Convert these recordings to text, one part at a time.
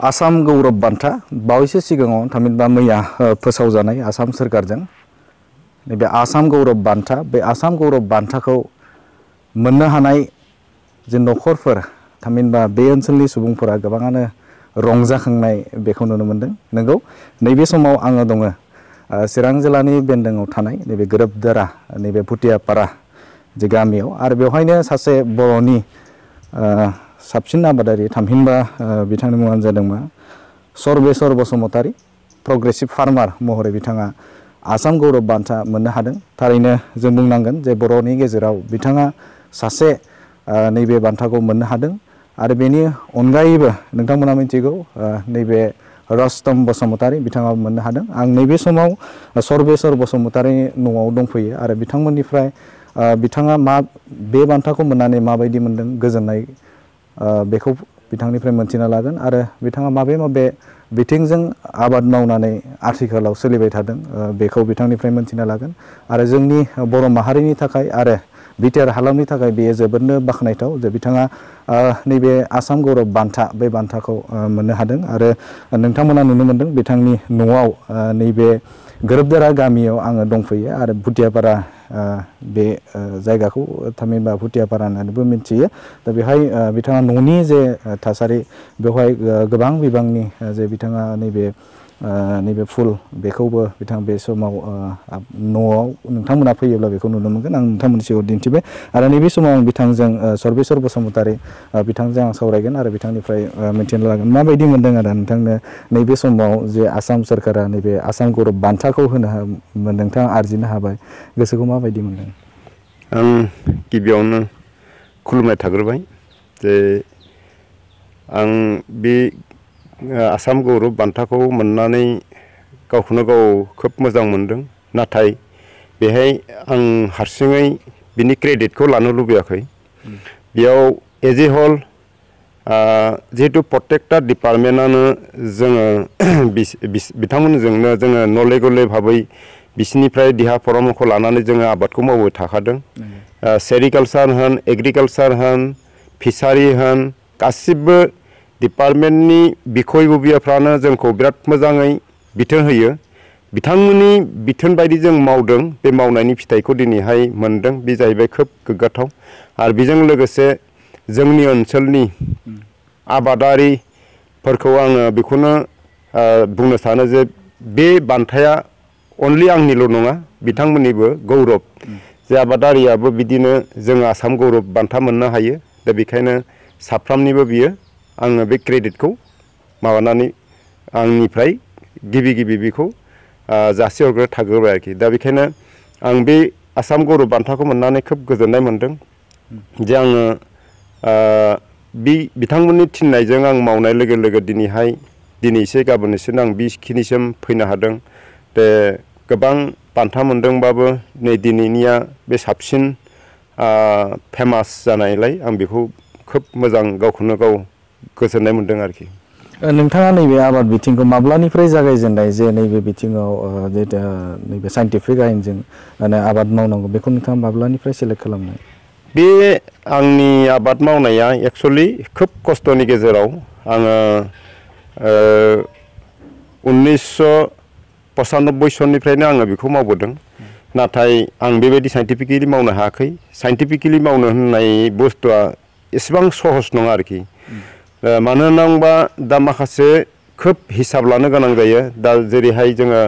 आसाम गौरब बान्था बावैसो सिगाङाव थामहिनबा मैया फोसावजानाय आसाम सोरखारजों नैबे आसाम गौरब बान्था बे आसाम गौरब बान्थाखौ मोननो हानाय जे नखरफोर थामहिनबा बे ओनसोलनि सुबुंफोरा गोबाङानो रंजाखांनाय बेखौ नुनो मोनदों। नंगौ नैबे समाव आङो दङ चिरां जिल्लानि बेन्दोङाव थानाय नैबे गोरोबदारा नैबे भुटियापारा जे गामियाव आरो बेवहायनो सासे बर'नि साबसिन आबादारि थामहिनबा बिथांनि मुङानो जादों मा सर्बेश्वर बसुमतारी प्रग्रेसिभ फार्मार महरै बिथाङा आसाम गौरब बान्था मोननो हादों। थारैनो जों बुंनांगोन जे बर'नि गेजेराव बिथाङा सासे नैबे बान्थाखौ मोननो हादों आरो बेनि अनगायैबो नोंथांमोना मिथिगौ नैबे रस्तम बसुमतारी बिथाङा मोननो हादों। आं नैबे समाव सर्बेश्वर बसुमतारी न'आव दंफैयो आरो बिथांमोननिफ्राय बिथाङा बे बान्थाखौ मोननानै माबायदि मोनदों गोजोननाय बेखौ बिथांनिफ्राय मोनथिना लागोन आरो बिथाङा माबे बिथिंजों आबाद मावनानै आथिखालाव सोलिबाय थादों बेखौ बिथांनिफ्राय मोनथिना लागोन आरो जोंनि बर' माहारिनि थाखाय आरो बिटिआर हालामनि थाखाय बेयो जोबोरनो बाख्नायथाव जे बिथाङा नैबे आसाम गौरब बान्था बे बान्थाखौ मोननो हादों आरो नोंथांमोना नुनो मोनदों बिथांनि न'आव नैबे गोरोबदारा गामियाव आङो दंफैयो आरो भुटियापारा बे जायगाखौ थामहिनबा भुटियापारा होननानैबो मिथियो। दा बेहाय बिथाङा न'नि जे थासारि बेवहाय गोबां बिबांनि जे बिथाङा नैबे फुल बेखौबो बिथां बे समाव न'आव नोंथांमोना फैयोब्ला बेखौ नुनो मोनगोन। आं नोंथांमोननि सिगाङाव दिन्थिबाय आरो नैबे समाव आं बिथांजों सर्बेश्वर बसुमतारी बिथांजों आं सावरायगोन आरो बिथांनिफ्राय मिथिनो लागोन माबायदि मोनदों आरो नोंथांनो नैबे समाव जे आसाम सोरखारा नैबे आसाम गौरब बान्थाखौ नोंथाङा आरजिनो हाबाय गोसोखौ माबायदि मोनदों? आं गिबियावनो खुलुमनाय थाग्रोबाय जे आं बे आसाम गौरब बान्थाखौ मोननानै गावखौनो गाव खोब मोजां मोनदों। नाथाय बेहाय आं हारसिङै बिनि क्रेडिटखौ लानो लुबैयाखै। बेयाव एज ए हल जिहेतु प्रत्येकटा डिपार्टमेन्टआनो जोङो बिथांमोनजोंनो जोङो नले गले भाबै बिसिनिफ्राय देहा परामर्ख लानानै जोङो आबादखौ मावबाय थाखादों। सेरिकालसार होन एग्रिकालसार होन फिसारि होन गासिबो डिपार्टमेन्टनि बिखयब'बियाफ्रानो जोंखौ बिराद मोजाङै बिथोन होयो। बिथांमोननि बिथोन बायदि जों मावदों। बे मावनायनि फिथाइखौ दिनैहाय मोनदों। बे जाहैबाय खोब गोग्गाथाव आरो बेजों लोगोसे जोंनि ओनसोलनि आबादारिफोरखौ आङो बेखौनो बुंनो सानो जे बे बान्थाया अनलि आंनिल' नङा बिथांमोननिबो गौरब जे आबादारियाबो बिदिनो जों आसाम गौरब बान्था मोननो हायो। दा बेखायनो साफ्रोमनिबो बियो आङो बे क्रेडिटखौ माबानानै आंनिफ्राय गिबि बेखौ जासिहरग्रो थाग्रोबाय आरोखि। दा बेखायनो आं बे आसाम गौरब बान्थाखौ मोननानै खोब गोजोननाय मोनदों जे आङो बिथांमोननि थिननायजों आं मावनाय लोगो लोगो दिनै एसे गाबोन एसेनो आं बेखिनिसिम फैनो हादों। दे गोबां बान्था मोनदोंबाबो नै दिनैनिया बे साबसिन फेमास जानायलाय आं बेखौ खोब मोजां गावखौनो गाव गोजोननाय मोनदों आरोखि। नोंथाङा नैबे आबाद बिथिंखौ माब्लानिफ्राय जागायजेननाय जे नैबे बिथिङाव नैबे साइन्टिफिक आयेनजों आबाद मावनांगौ बेखौ नोंथाङा माब्लानिफ्राय सेलेक्ट खालामनाय? बे आंनि आबाद मावनाया एक्सुवेलि खोब खस्थ'नि गेजेराव आङो 1995 सननिफ्रायनो आङो बेखौ मावबोदों। नाथाय आं बेबायदि साइन्टिफिकेलि मावनो हायाखै। साइन्टिफिकेलि मावनो होननाय बुस्थुआ एसेबां सहस नङा आरोखि। मानो होनोबा दा माखासे खोब हिसाब लानो गोनां जायो। दा जेरैहाय जोङो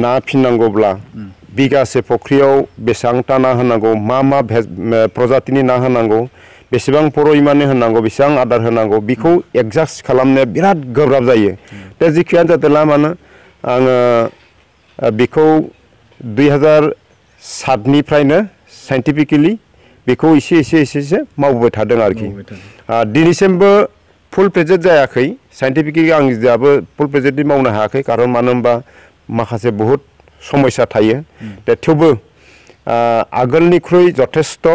ना फिनांगौब्ला बिगासे फुख्रियाव बेसेबांथा ना होनांगौ, मा प्रजातिनि ना होनांगौ, बेसेबां परिमाननि होनांगौ, बेसेबां आदार होनांगौ बेखौ एडजास्ट खालामनाया बिराद गोब्राब जायो। दा जिखियानो जादोंला मानो आङो बेखौ 2007निफ्रायनो साइन्टिफिकेलि बेखौ एसे मावबोबाय थादों आरोखि। दिनैसिमबो फुल प्रेजेट जायाखै। साइन्टिफिकेलि आं दाबो फुल प्रेजेटलि मावनो हायाखै। खारन मानो होनबा माखासे बहुद समस्या थायो। दा थेवबो आगोलनिख्रुइ जथेस्थ'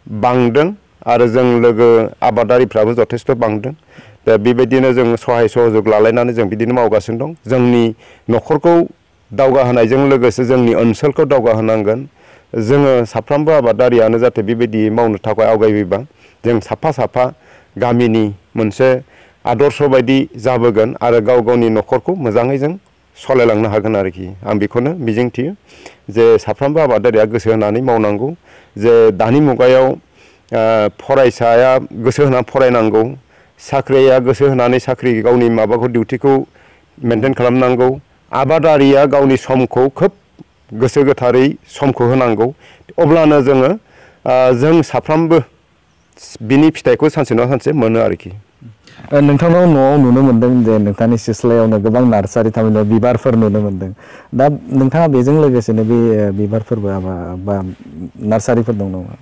बांदों आरो जों लोगो आबादारिफ्राबो जथेस्थ' बांदों। दा बेबायदिनो जों सहाय सहयोग लालायनानै जों बिदिनो मावगासिनो दं। जोंनि न'खरखौ दावगाहोनायजों लोगोसे जोंनि ओनसोलखौ दावगाहोनांगोन। जोङो साफ्रोमबो आबादारियानो जाहाथे बेबायदि मावनो थाखाय आवगायबोबा जों साफा गामिनि मोनसे आदर्श बायदि जाबोगोन आरो गाव गावनि न'खरखौ मोजाङै जों सालायलांनो हागोन आरोखि आं बेखौनो मिजिंथियो जे साफ्रोमबो आबादारिया गोसो होनानै मावनांगौ जे दानि मुगायाव फरायसाया गोसो होनानै फरायनांगौ साख्रिया गोसो होनानै साख्रि गावनि माबाखौ डिउटिखौ मेनटेन खालामनांगौ आबादारिया गावनि समखौ खोब गोसो गोथारै समखौ होनांगौ अब्लानो जों साफ्रोमबो बिनि फिथाइखौ सानसे नङा सानसे मोनो आरोखि नोंथांनाव न'आव नुनो मोनदों जे नोंथांनि सिथ्लायावनो गोबां नार्सारि थारमाने बिबारफोर नुनो मोनदों दा नोंथाङा बेजों लोगोसेनो बे बिबारफोरबो बा नार्सारिफोर दं नामा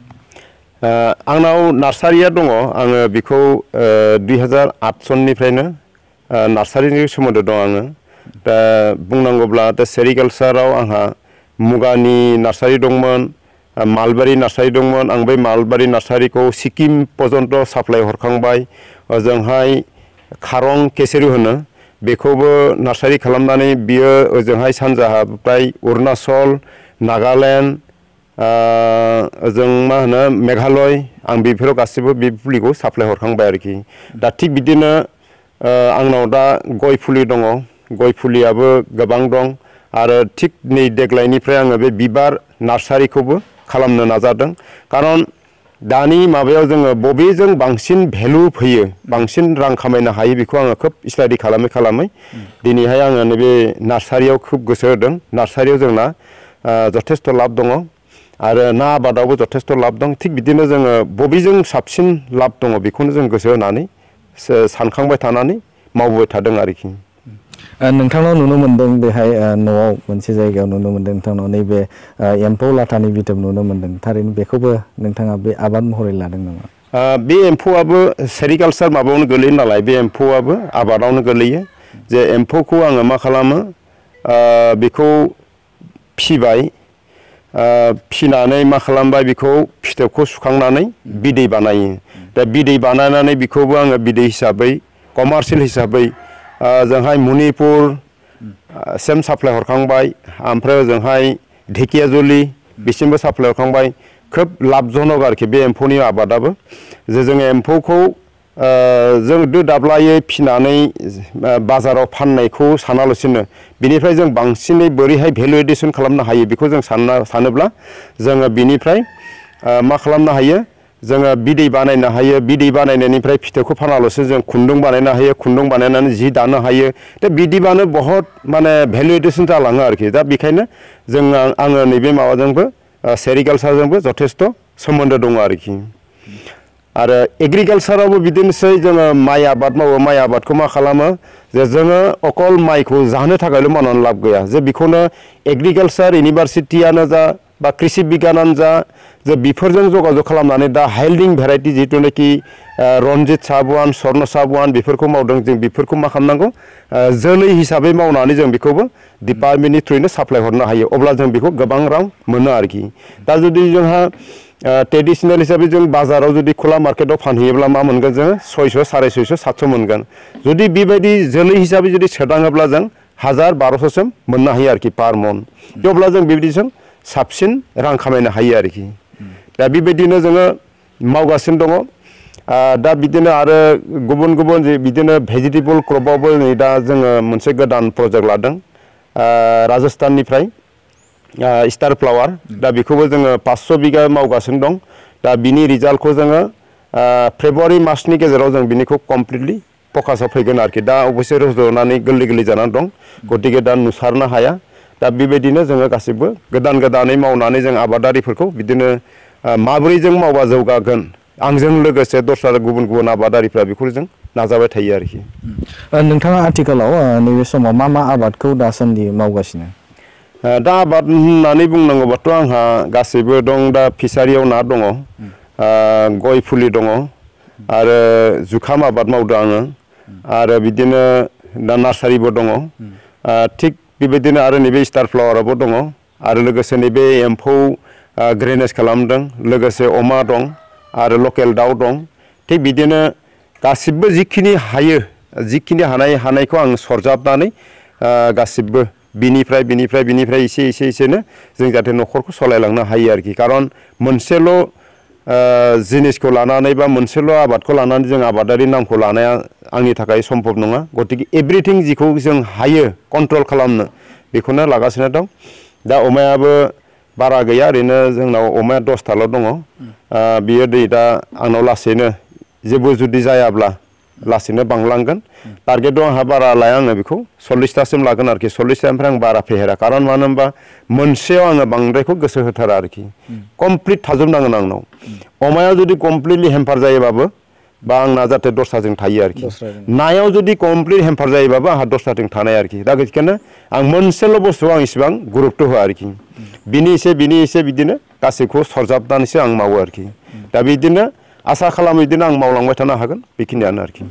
आंनाव नार्सारिया दङ आङो बेखौ 2008 सननिफ्रायनो नार्सारिनि सोमोन्दो दं आङो दा बुंनांगौब्ला दा सेरिकालचाराव आंहा मुगानि नार्सारि दंमोन मालबारि नार्सारि दंमोन आं बै मालबारि नार्सारिखौ सिक्किम पर्यन्त साप्लाय हरखांबाय ओजोंहाय खारं केसेरु होनो बेखौबो नार्सारि खालामनानै बियो ओजोंहाय सानजाहा फ्राय अरुणाचल नागालेण्ड ओजों मा होनो मेघालय आं बेफोराव गासिबो बे फुलिखौ साप्लाय हरखांबाय आरोखि दा थिग बिदिनो आंनाव दा गय फुलि दङ गय फुलियाबो गोबां दं आरो थिग नै देग्लायनिफ्राय आङो बे बिबार नार्सारिखौबो खालामनो नाजादों खारन दानि माबायाव जोङो बबेजों बांसिन भेलु फैयो बांसिन रां खामायनो हायो बेखौ आङो खोब स्टाडि खालामै दिनैहाय आङो नैबे नार्सारियाव खोब गोसो होदों नार्सारियाव जोंना जथेस्थ' लाब दङ आरो ना आबादावबो जथेस्थ' लाब दं थिग बिदिनो जोङो बबेजों साबसिन लाब दङ बेखौनो जों गोसो होनानै सानखांबाय थानानै मावबोबाय थादों आरोखि नोंथांनाव नुनो मोनदों बेहाय न'आव मोनसे जायगायाव नुनो मोनदों नोंथांनाव नैबे एम्फौ लाथानि बिथोब नुनो मोनदों थारैनो बेखौबो नोंथाङा बे आबाद महरै लादों नामा बे एम्फौआबो सेरिकालचार माबायावनो गोलैयो नालाय बे एम्फौआबो आबादावनो गोलैयो जे एम्फौखौ आङो मा खालामो बेखौ फिबाय फिनानै मा खालामबाय बेखौ फिथोबखौ सुखांनानै बिदै बानायो दा बिदै बानायनानै बेखौबो आङो बिदै हिसाबै कमार्शियेल हिसाबै जोंहाय मणिपुर सेम साप्लाय हरखांबाय ओमफ्राय ओजोंहाय ढेकियाजुलि बिसिमबो साप्लाय हरखांबाय खोब लाबजनक आरोखि बे एम्फौनि आबादाबो जे जोङो एम्फौखौ जों दो दाब्लायै फिनानै बाजाराव फाननायखौ सानालासिनो बिनिफ्राय जों बांसिनै बोरैहाय भेलु एडिसन खालामनो हायो बेखौ जों सानोब्ला जोङो बिनिफ्राय मा खालामनो हायो जोङो बिदै बानायनो हायो बिदै बानायनायनिफ्राय फिथोबखौ फानालासे जों खुन्दुं बानायनो हायो खुन्दुं बानायनानै जि दानो हायो दा बिदिबानो बहुत माने भेलु एडिसन जालाङो आरोखि दा बेखायनो आङो नैबे माबाजोंबो सेरिकालचारजोंबो जथेस्थ' सोमोन्दो दङ आरोखि आरो एग्रिकालचारावबो बिदिनोसै जोङो माइ आबाद मावो माइ आबादखौ मा खालामो जे जोङो अकल माइखौ जानो थाखायल' मावनानै लाब गैया जे बेखौनो एग्रिकालचार इउनिभारसिटियानो जा बा कृषि बिगियानानो जा जे बेफोरजों जगाजग खालामनानै दा हाइल्डिं भेराइटि जिथुनाखि रनजित साबुवान स्वर्न साबुवान बेफोरखौ मावदों जों बेफोरखौ मा खालामनांगौ जोलै हिसाबै मावनानै जों बेखौबो डिपार्टमेन्टनि थ्रुयैनो साप्लाय हरनो हायो अब्ला जों बेखौ गोबां रां मोनो आरोखि दा जुदि जोंहा ट्रेडिशनेल हिसाबै जों बाजाराव जुदि खुला मार्केटाव फानहैयोब्ला मा मोनगोन जोङो 600 650 700 मोनगोन जुदि बेबायदि जोलै हिसाबै जुदि सोदाङोब्ला जों 1000-1200सिम मोननो हायो आरोखि पार मन अब्ला जों बेबायदिजों साबसिन रां खामायनो हायो आरोखि दा बेबायदिनो जोङो मावगासिनो दङ दा बिदिनो आरो गुबुन गुबुन बिदिनो भेजिटेबल क्रपआवबो नै दा जोङो मोनसे गोदान प्रजेक्ट लादों राजस्थाननिफ्राय स्टार फ्लावार दा बेखौबो जोङो 500 बिगा मावगासिनो दं दा बिनि रिजाल्टखौ जोङो फेब्रुवारि मार्चनि गेजेराव जों बिनिखौ कमप्लिटलि फकासाव फैगोन आरोखि दा अबयसे रज'नानै गोरलै जानानै दं गतिके दा नुसारनो हाया दा बेबायदिनो जोङो गासिबो गोदानै मावनानै जों आबादारिफोरखौ बिदिनो माबोरै जों मावबा जौगागोन आंजों लोगोसे दस्रा गुबुन आबादारिफ्रा बेखौ जों नाजाबाय थायो आरोखि नोंथाङा आथिखालाव नैबे समाव मा आबादखौ दासान्दि मावगासिनो दा आबाद होननानै बुंनांगौबाथ' आंहा गासैबो दं दा फिसारियाव ना दङ गय फुलि दङ आरो जुखाम आबाद मावदों आङो आरो बिदिनो दा नार्सारिबो दङ थिग बेबायदिनो आरो नैबे स्टार फ्लावाराबो दङ आरो लोगोसे नैबे एम्फौ ग्रेनेज खालामदों लोगोसे अमा दं आरो लकेल दाउ दं थिग बिदिनो गासिबो जिखिनि हानायखौ आं सरजाबनानै गासिबो बिनिफ्राय एसेनो जों जाहाथे न'खरखौ सालायलांनो हायो आरोखि खारन मोनसेल' जिनिसखौ लानानै बा मोनसेल' आबादखौ लानानै जों आबादारि नामखौ लानाया आंनि थाखाय सम्भब नङा गतिके एभ्रिथिं जिखौ जों हायो कन्ट्रल खालामनो बेखौनो लागासिनो दं दा अमायाबो बारा गैया ओरैनो जोंनाव अमाया 10ताल' दङ बियो दा आंनाव लासैनो जेबो जुदि जायाब्ला लासैनो बांलांगोन टारगेटआव आंहा बारा लाया आङो बेखौ 40तासिम लागोन आरोखि 40तानिफ्राय आं बारा फेहेरा खारन मानो होनबा मोनसेयाव आङो बांद्रायखौ गोसो होथारा आरोखि कमप्लिट थाजोबनांगोन आंनाव अमाया जुदि कमप्लिटलि हेम्पार जायोबाबो बा आंना जाहाथे दस्राजों थायो आरोखि नायाव जुदि कमप्लिट हेम्पार जायोबाबो आंहा दस्राजों थानाय आरोखि दा बेखायनो आं मोनसेल' बुस्थुआव आं इसेबां गुरुत्त' होआ आरोखि बिनि एसे बिदिनो गासैखौ सरजाबनानैसो आं मावो आरोखि दा बिदिनो आसा खालामो बिदिनो आं मावलांबाय थानो हागोन बेखिनियानो आरोखि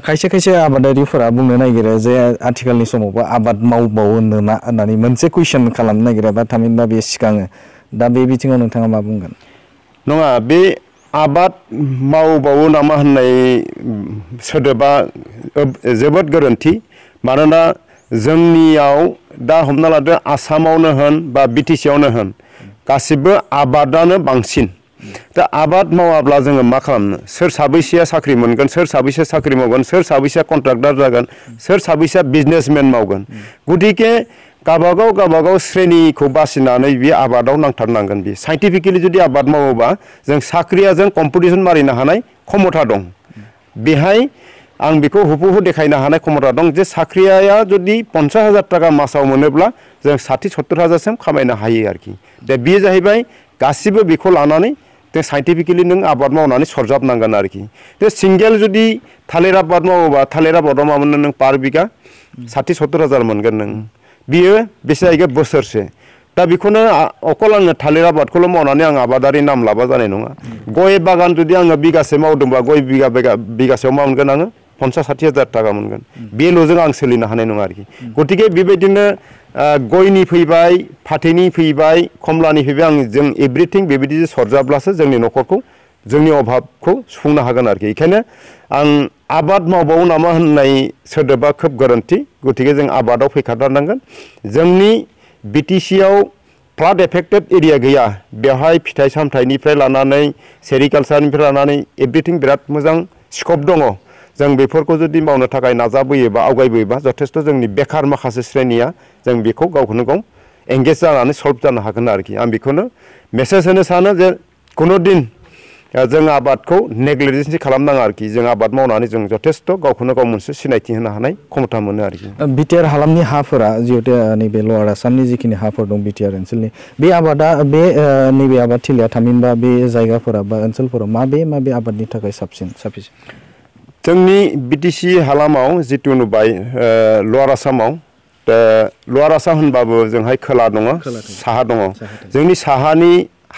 खायसे खायसे आबादारिफोरा बुंनो नागिरो जे आथिखालनि समावबो आबाद मावबावो नामा होननानै मोनसे कुइसन खालामनो नागिरो बा थामहिनबा बे सिखाङो दा बे बिथिङाव नोंथाङा मा बुंगोन नङा बे आबाद मावबावो नामा होननाय सोदोबा जोबोद गोरोन्थि मानोना जोंनियाव दा हमना लादो आसामावनो होन बा BTC आवनो होन गासिबो आबादानो बांसिन दा आबाद मावाब्ला जोङो मा खालामनो सोर साबैसेया साख्रि मोनगोन सोर साबैसे साख्रि मावगोन सोर साबैसेया कन्ट्राक्टर जागोन सोर साबैसेया बिजनेसमेन मावगोन गतिके गावबागाव श्रेणीखौ बासिनानै बे आबादाव नांथारनांगोन बे साइन्टिफिकेलि जुदि आबाद मावोबा जों साख्रियाजों कम्पिटिसन मारिनो हानाय क्षमता दं बेहाय आं बेखौ हुबहु देखायनो हानाय क्षमता दं जे साख्रिया जुदि 50,000 थाखा मासाव मोनोब्ला जों 60-70 हाजारसिम खामायनो हायो आरोखि दा बेयो जाहैबाय गासिबो बेखौ लानानै जों साइन्टिफिकेलि नों आबाद मावनानै सरजाबनांगोन आरोखि बे सिंगेल जुदि थालिर आबाद मावोबा थालिर आबादाव मा मोनो नों पार बिगा 60-70 हाजार मोनगोन नों बियो बेसे जाहैगोन बोसोरसे दा बेखौनो अकल आङो थालिर आबादखौल' मावनानै आं आबादारि नाम लाबा जानाय नङा गय बागान जुदि आङो बिगासे मावदोंबा गय बिगासेयाव मा मोनगोन आङो 50-60 हाजार थाखा मोनगोन बेल'जों आं सोलिनो हानाय नङा आरोखि गतिके बेबायदिनो गयनि फैबाय फाथैनि फैबाय खमलानि फैबाय जों एभ्रिथिं बेबायदि सरजाब्लासो जोंनि न'खरखौ जोंनि अभाबखौ सुफुंनो हागोन आरोखि बेखायनो आं आबाद मावबावो नामा होननाय सोदोबा खोब गोरोन्थि गतिके जों आबादाव फैखाथारनांगोन जोंनि BTC आव फ्लाड एफेक्टेड एरिया गैया बेवहाय फिथाइ सामथाइनिफ्राय लानानै सेरिकालचारनिफ्राय लानानै एभ्रिथिं बिराद मोजां स्कप दङ जों बेफोरखौ जुदि मावनो थाखाय नाजाबोयोबा आवगायबोयोबा जथेस्थ' जोंनि बेखार माखासे श्रेणिया जों बेखौ गावखौनो गाव एंगेज जानानै सल्भ जानो हागोन आरोखि आं बेखौनो मेसेज होनो सानो जे कुनु दिन जों आबादखौ नेग्लिजेन्सि खालामनाङा आरोखि जों आबाद मावनानै जों जथेस्थ' गावखौनो गाव मोनसे सिनायथि होनो हानाय क्षमता मोनो आरोखि बिटिआर हालामनि हाफोरा जिहेतु नैबे लवार आसामनि जिखिनि हाफोर दं बिटिआर ओनसोलनि बे आबादा बे नैबे आबादथिलिया थामहिनबा बे जायगाफोरा बा ओनसोलफोराव माबे आबादनि थाखाय साबसिन जोंनि BTC हालामाव जितु नुबाय लवार आसामाव लवार आसाम होनबाबो जोंहाय खोला दङ साहा दङ जोंनि साहानि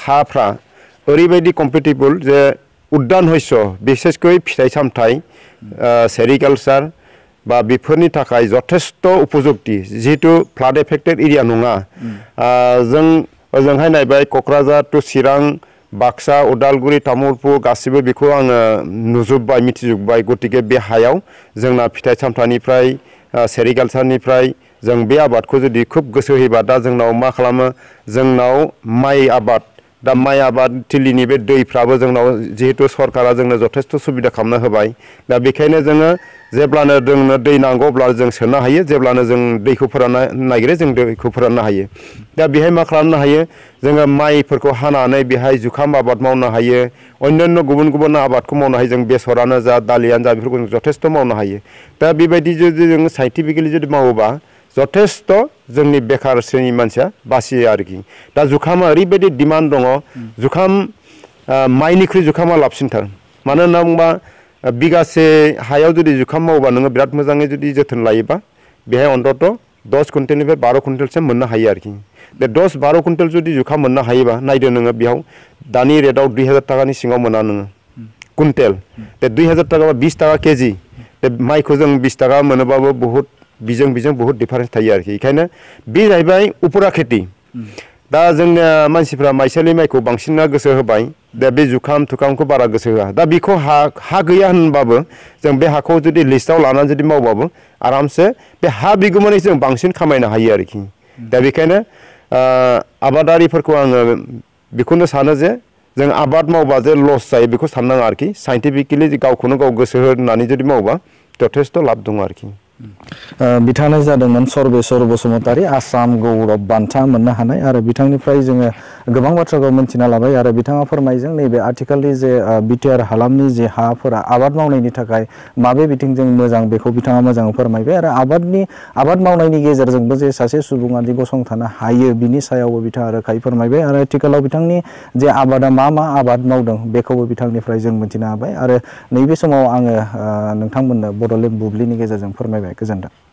हाफ्रा ओरैबायदि कम्पेटिबल जे उद्यान हस्य बिसेसकै फिथाइ सामथाइ सेरिकालचार बा बेफोरनि थाखाय जथेस्थ उपयुक्ति जिहेतु फ्लाड एफेक्टेड एरिया नङा जों ओजोंहाय नायबाय क'क्राझार टु चिरां बाक्सा उदालगुरि तामुलपुर गासिबो बेखौ आङो नुजोबबाय मिथिजोबबाय गतिके बे हायाव जोंना फिथाइ सामथाइनिफ्राय सेरिकालचारनिफ्राय जों बे आबादखौ जुदि खोब गोसो होयोबा दा जोंनाव मा खालामो जोंनाव माइ आबाद दा माइ आबाद थिलिनि बे दैफ्राबो जोंनाव जिहेतु सरकारा जोंनो जथेस्थ सुबिदा खालामना होबाय दा बेखायनो जोङो जेब्लानो जोंनो दै नांगौ अब्ला जों सोनो हायो जेब्लानो जों दैखौ फोराननो नागिरो जों दैखौ फोराननो हायो दा बेहाय मा खालामनो हायो जोङो माइफोरखौ हानानै बेहाय जुखाम आबाद मावनो हायो अन्यान्य गुबुन आबादखौ मावनो हायो जों बेसरानो जा दालियानो जा बेफोरखौ जों जथेस्थ मावनो हायो दा बेबायदि जुदि जों साइन्टिफिकेलि जुदि मावोबा जथेस्थ जोंनि बेकार श्रेणी मानसिया बासियो आरोखि दा जुखामा ओरैबायदि डिमान्ड दङ जुखाम माइनिख्रुइ जुखामा लाबसिनथार मानो होनना बुंबा बिगासे हायाव जुदि जुखाम मावोबा नोङो बिराद मोजाङै जुदि जोथोन लायोबा बेहाय अन्तत 10 कुइन्टेलनिफ्राय 12 कुइन्टेलसिम मोननो हायो आरोखि बे 10-12 कुइन्टेल जुदि जुखाम मोननो हायोबा नायदो नोङो बेयाव दानि रेटआव 2000 थाखानि सिङाव मोना नोङो कुइन्टेल बे 2000 थाखा बा 20 थाखा केजि बे माइखौ जों 20 थाखा मोनोबाबो बहुत बिजों बहुत डिफारेन्स थायो आरोखि बेखायनो बे जाहैबाय उपुरा खेथि दा जोंना मानसिफ्रा माइसालि माइखौ बांसिन गोसो होबाय दा बे जुखाम थुखामखौ बारा गोसो होआ दा बेखौ हा गैया होनबाबो जों बे हाखौ जुदि लिस्टआव लानानै जुदि मावबाबो आरामसे बे हा बिगोमानि जों बांसिन खामायनो हायो आरोखि दा बेखायनो आबादारिफोरखौ आङो बेखौनो सानो जे जों आबाद मावबा जे लस जायो बेखौ साननाङा आरोखि साइन्टिफिकेलि गावखौनो गाव गोसो होनानै जुदि मावबा जथेस्थ' लाब दं आरोखि। बिथाङानो जादोंमोन सर्बेश्वर बसुमतारी आसाम गौरब बान्था मोननो हानाय आरो बिथांनिफ्राय जोङो गोबां बाथ्राखौ मिन्थिना लाबाय आरो बिथाङा फोरमायदों नैबे आथिखालनि जे बिटिआर हालामनि जे हाफोरा आबाद मावनायनि थाखाय माबे बिथिंजों मोजां बेखौ बिथाङा मोजाङै फोरमायबाय आरो आबाद मावनायनि गेजेरजोंबो जे सासे सुबुङा दि गसंथानो हायो बिनि सायावबो बिथाङा रोखायै फोरमायबाय आरो आथिखालाव बिथांनि जे आबादा मा आबाद मावदों बेखौबो बिथांनिफ्राय जों मिन्थिनो हाबाय आरो नैबे समाव आङो नोंथांमोननो बड'लेण्ड बुब्लिनि गेजेरजों फोरमायबाय। गोजोन्थों।